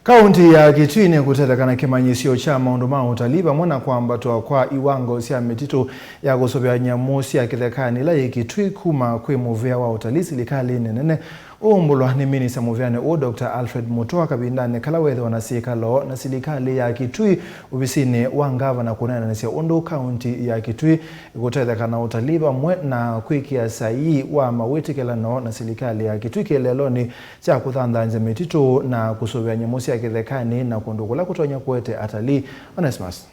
Kaunti ya Kitui ni kutethekana kimanyisio cha maundu ma utalii vamwe na kwambatwa kwa iwango sya mititu ya kusuvia nyamu sya kithekani ila yi Kitui kuma kwi muvea wa utalii silikalini nene uumbulwa ni minista muveani uu Dr. Alfred Mutua kavindani kala wethiwa na syikalo na silikali ya Kitui uvisini wa ngavana kuneenanisya undu kaunti ya Kitui ikutethekana utalii vamwe na kwikia saii wa mawitikilano na silikali ya Kitui kieleloni kya kuthanthanja mititu na kusuvia nyamu sya kithekani na kundu kula kutonya kuete atalii. Onesmus.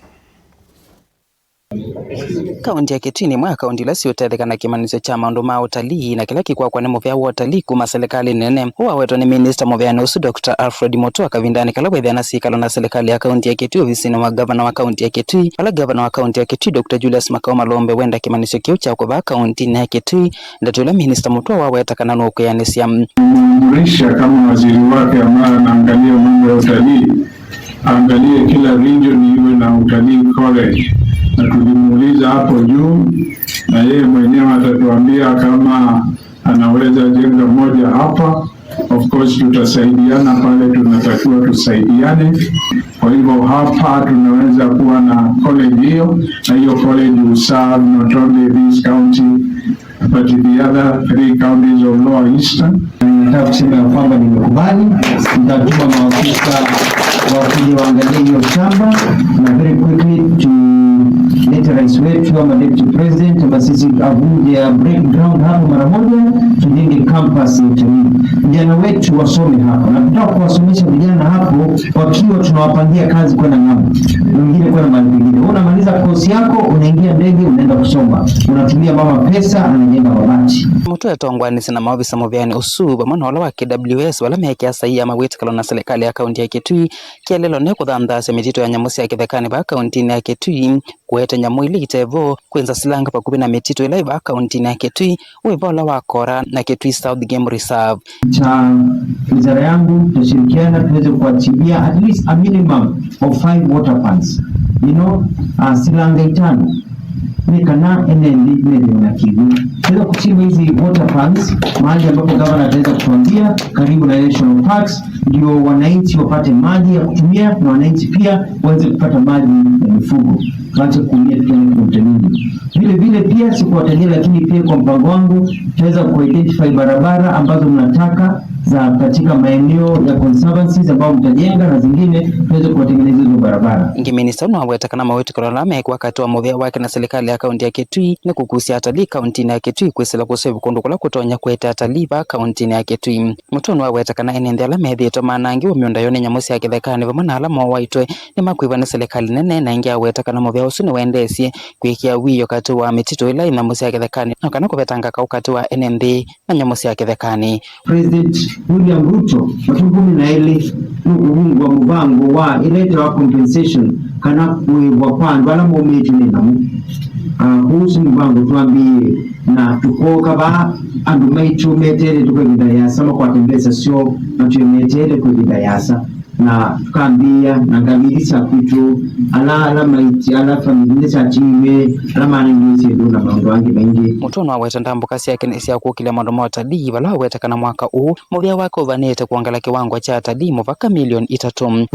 Kaunti ya Kitui ni imwe ya kaunti ila siutethekana kimanisyo cha maundu ma utalii na kila kikwakwa ni muvea wa utalii kuma serikali nene uwawetwa ni minista muveani usu Dr. Alfred Mutua kavindani kala wethia sikalo na serikali ya kaunti ya Kitui ovisini wa gavana wa kaunti ya Kitui ala gavana wa kaunti ya Kitui Dr. Julius Makau Malombe wenda kimanisyo kiu cha kuvaa kaunti ya Kitui ndeto ila minista Mutua waweta kana nukuyanisya Mrisha kama waziri wake ambaye anaangalia mambo ya utalii aangalie kila region iwe na utalii college, na tulimuuliza hapo juu, na yeye mwenyewe atatuambia kama anaweza jenga moja hapa. Of course tutasaidiana pale tunatakiwa tusaidiane. Kwa hivyo hapa tunaweza kuwa na college hiyo, na hiyo college will serve not only this county but the other three counties of Lower Eastern. Nataka kusema ya kwamba nimekubali, nitatuma maafisa wakuje waangalie hiyo shamba na very quickly tulete rais wetu ama deputy president ama sisi avuje a break ground hapo mara moja, tujenge campus ya utalii. Vijana wetu wasome hapo, na tunataka kuwasomesha vijana hapo wakiwa tunawapangia kazi kwenda ng'ambo, wengine kwenda mahali pengine. Wewe unamaliza kosi yako, unaingia ndege, unaenda kusoma, unatumia mama pesa, anajenga mabati. Mutua etongwanisye na maofisa muveani usu vamwe na ula wa KWS vala meekia saii ama witikalo na serikali ya kaunti ya Kitui kielelo ni kuthanthasya mititu ya nyamu sya kithekani va kauntini ya Kitui kuete nyamu ila itevo kwinza silanga vakuvi na mititu ila iva kauntini ya Kitui wiva ula wa Kora na Kitui South Game Reserve. Cha wizara yangu tutashirikiana tuweze kuachilia at least a minimum of 5 water pans, silanga itano ni kana enendi nedi na kigu tuweza kuchimba hizi water pans mahali ambapo gavana ataweza kutuambia karibu na national parks, ndio wananchi wapate maji ya kutumia na wananchi pia waweze kupata maji ya mifugo, tuache kuumia tukienda kwa utalii. Vile vile pia sikuwatajia, lakini pia kwa mpango wangu tutaweza kuidentify barabara ambazo mnataka za katika maeneo ya conservancies ambao mtajenga na zingine tuweze kuwatengeneza hizo barabara. Ingi minista nwaweta kana mawitikalo ala meekwa kati wa muvea wake na serikali ya kaunti ya Kitui ni kukusia atalii kauntini ya Kitui kwisila kusevu kundu kula kutonya kuete atalii va kauntini ya Kitui. Mutua nwaweta kana ene nthi ala methiitwe manangiwe miunda yoo ni nyamu sya kithekani vamwe na ala mowaitwe ni makwivwa ni serikali nene na ingi aweta kana muvea usu niwendesye kwikia wiio kati wa mititu ila nyamu sya kithekani na kana kuvetanga kau kati wa ene nthi na nyamu sya kithekani. President William Ruto matuku 12 nukuhungwa mubango wa ileta compensation kana kuibwa kwandu ala mometu nenamu kuhusu mubango twambie na tukoka ba andu maitu metere tukwevinda yasa makwatembesa sio matumetere kwevinda yasa na tukambia na ngabilisa kwitu ala ala maiti ala familia chatiwe ala manengi na maundu angi maingi. Mutua nwaweta ndambuka syake ni sya kuukilya maundu ma utalii vala aweta kana mwaka uu muvea wake uvanite kuongela kiwango cha atalii muvaka milioni 3.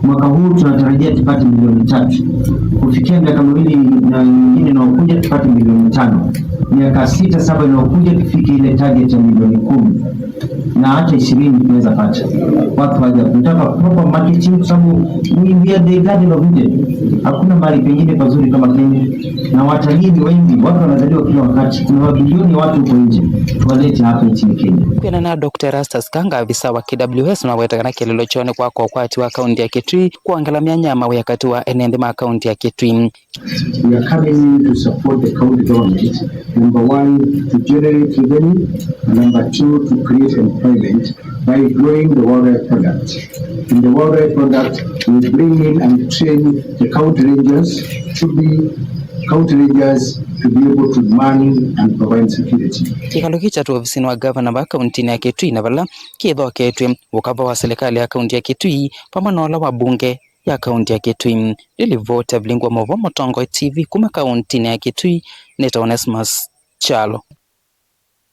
Mwaka huu tunatarajia tupate milioni 3, kufikia miaka 2 na nyingine inayokuja tupate milioni 5, miaka 6 7 inayokuja tufike ile target ya milioni 10 na hata 20 tunaweza pata. Watu waje kutaka proper marketing, kwa sababu we are the garden of Eden. Hakuna mahali pengine pazuri kama Kenya, na watalii ni wengi, watu wanazaliwa kila wakati, kuna mabilioni watu huko nje, tuwalete hapa nchini Kenya. Kwianana na Dr. Erastus Kanga afisa wa KWS nwaweta kana kielelo chone kwaka ukwati wa kaunti ya Kitui kuongela myanya mawia kati wa ene nthi ma kaunti ya Kitui. We are coming in to support the county government. Number one, to generate revenue, and number two, to create employment by growing the wildlife product. In the wildlife product, we bring in and train the county rangers to be county rangers to be able to man and provide security. Kikalo kii tu ofisini wa gavana wa kaunti ya Kitui na vala kithoketwe ukava wa serikali ya kaunti ya Kitui pamwe na ula wa bunge ya kaunti ya Kitui. Lilivota vilingwa movo Mutongo TV kuma kaunti ya Kitui nita Onesmus Chalo.